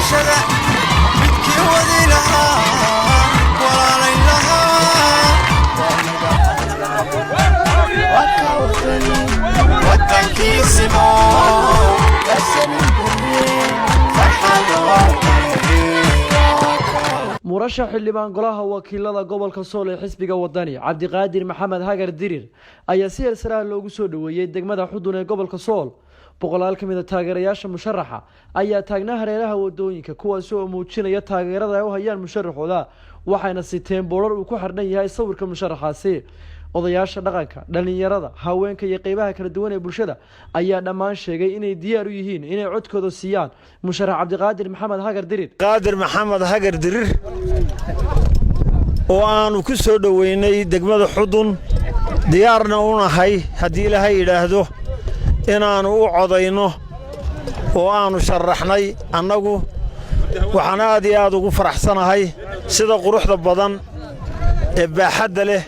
Bulshada midkii wadi lahaa, walaalayn lahaa, wadankiisimo farxad. Murashax xildhibaan golaha wakiilada gobolka Sool ee xisbiga Wadani, Cabdiqaadir Maxamed Hagar Dirir, ayaa si heersaraha loogu soo dhoweeyey degmada Xudun ee gobolka Sool. Boqolaal ka mid a taageerayaasha musharaxa ayaa taagnaa hareeraha wadooyinka, kuwaasi oo muujinaya taageerada ay u hayaan musharaxooda, waxayna siteen boodhar uu ku xardhan yahay sawirka musharaxaasi. Odayaasha dhaqanka, dhalinyarada, haweenka iyo qeybaha kala duwan ee bulshada ayaa dhammaan sheegay inay diyaar u yihiin inay codkooda siiyaan musharax Cabdiqaadir Maxamed Hagar Dirir. Qaadir Maxamed Hagar Dirir oo aannu ku soo dhoweynay degmada Xudun, diyaarna u nahay haddii Ilaahay yidhaahdo inaannu u codayno oo aannu sharraxnay. Annagu waxaan aad iyo aad ugu faraxsanahay sida quruxda badan ee baaxadda leh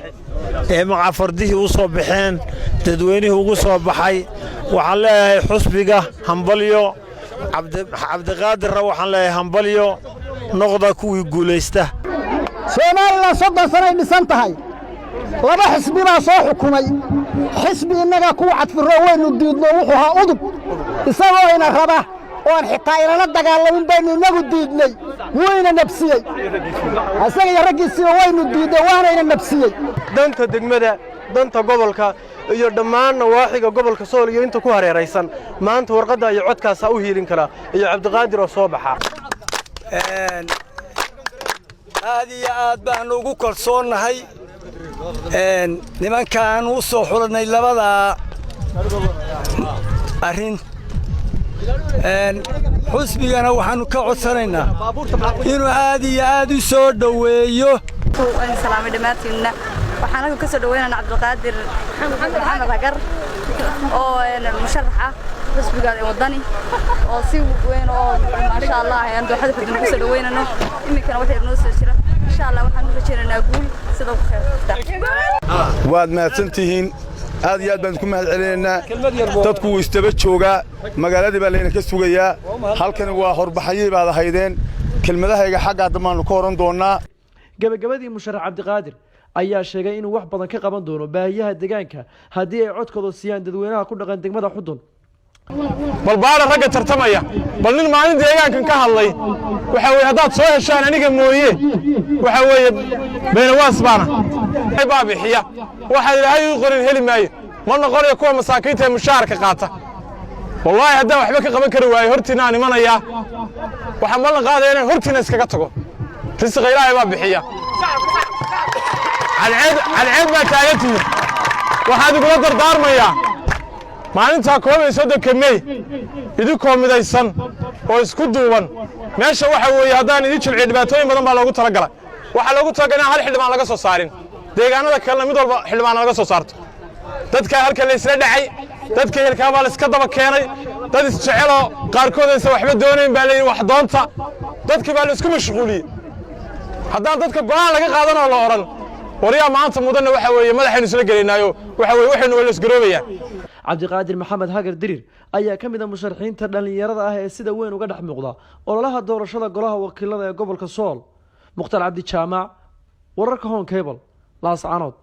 ee macafardihii u soo baxeen, dadweynihii ugu soo baxay. Waxaan leeyahay xusbiga hambalyo, Cabdiqaadirna waxaan leeyahay hambalyo, noqda kuwii guulaysta. Somaliland 30 sanay dhisan tahay. Laba xisbi baa soo xukumay. Xisbi innaga kuwa cadfurro waynu diidno, wuxuu ahaa UDUB. Isagoo ina raba oon xitaa inala dagaalamin baynu innagu diidnay, wuyna nabsiyey. Isaga iyo raggiisiiba waynu diidnay, waanayna nabsiyey. Danta degmada, danta gobolka iyo dhammaan nawaaxiga gobolka Sool iyo inta ku hareeraysan maanta warqadda iyo codkaasaa u hiilin karaa iyo Cabdiqaadir oo soo baxa. Aad iyo aad baannu ugu kalsoonnahay nimankaan u soo xulanay labadaa arrin. Xusbigana waxaannu ka codsanaynaa inuu aad iyo aad u soo dhoweeyo. Waan salaamay dhammaantiinna. Waxaan halkan ka soo dhaweynana Cabdiqaadir Maxamed Hagar oo musharax ah xisbiga Wadani, oo si weyn oo maasha Allah ayaan dooxada Xudun ku soo dhaweynano. Iminkana waxay noo soo jira, insha Allah, waxaan u rajaynaynaa guul sida ugu khayr. Waad mahadsantihiin, aad iyo aad baan isku mahad celinaynaa. Dadku wuu isdaba joogaa, magaaladii baa layna ka sugayaa. Halkani waa horbaxayey baad ahaydeen. Kelmadahayga xaggaa dambaannu ka horan doonnaa. Gabagabadii, musharax Cabdiqaadir ayaa sheegay inuu wax badan ka qaban doono baahiyaha deegaanka haddii ay codkooda siiyaan dadweynaha ku dhaqan degmada Xudun. Bal baara ragga tartamaya, bal nin maalin deegaankan ka hadlay waxa weeye haddaad soo heshaan aniga mooye, waxa weeye beenawaas baana baa bixiya. Waxaad Ilaahay u qorin heli maayo. Ma noqonayo kuwa masaakiinta ee mushaharka qaata. Wallaahi haddaan waxba ka qaban kari waayo, hortiina aan imanayaa. Waxaan ballan qaadaya inaan hortiina iskaga tago. Risiqa Ilaahay baa bixiya. Cadceed, cadceed baa taagan tihiin. Waxaan igula dardaarmayaa maalintaa 31-ka Mey idinkoo midaysan oo isku duuban. Meesha waxa weeye, haddaan idin jilciyo, dhibaatooyin badan baa loogu talagalay. Waxaa loogu talagalay inaan hal xildhibaan laga soo saarin, deegaanada kalena mid walba xildhibaan laga soo saarto. Dadka halka la isla dhacay, dadka ehelkaa baa la iska daba keenay. Dad isjeceloo qaarkood aysan waxba doonayn baa layidhi wax doonta. Dadkii baa la isku mashquuliyey. Haddaan dadka go'aan laga qaadanoo la odhan waryaa maanta mudanna, waxa weeye madaxaynu isla gelaynaayo, waxa weye waxaynu waa la isgaroobayaan. Cabdiqaadir Maxamed Hagar Dirir ayaa ka mid a musharaxiinta dhallinyarada ah ee sida weyn uga dhex muuqda ololaha doorashada golaha wakiilada ee gobolka Sool. Mukhtaar Cabdi Jaamac, wararka Horn Cable, Laascanood.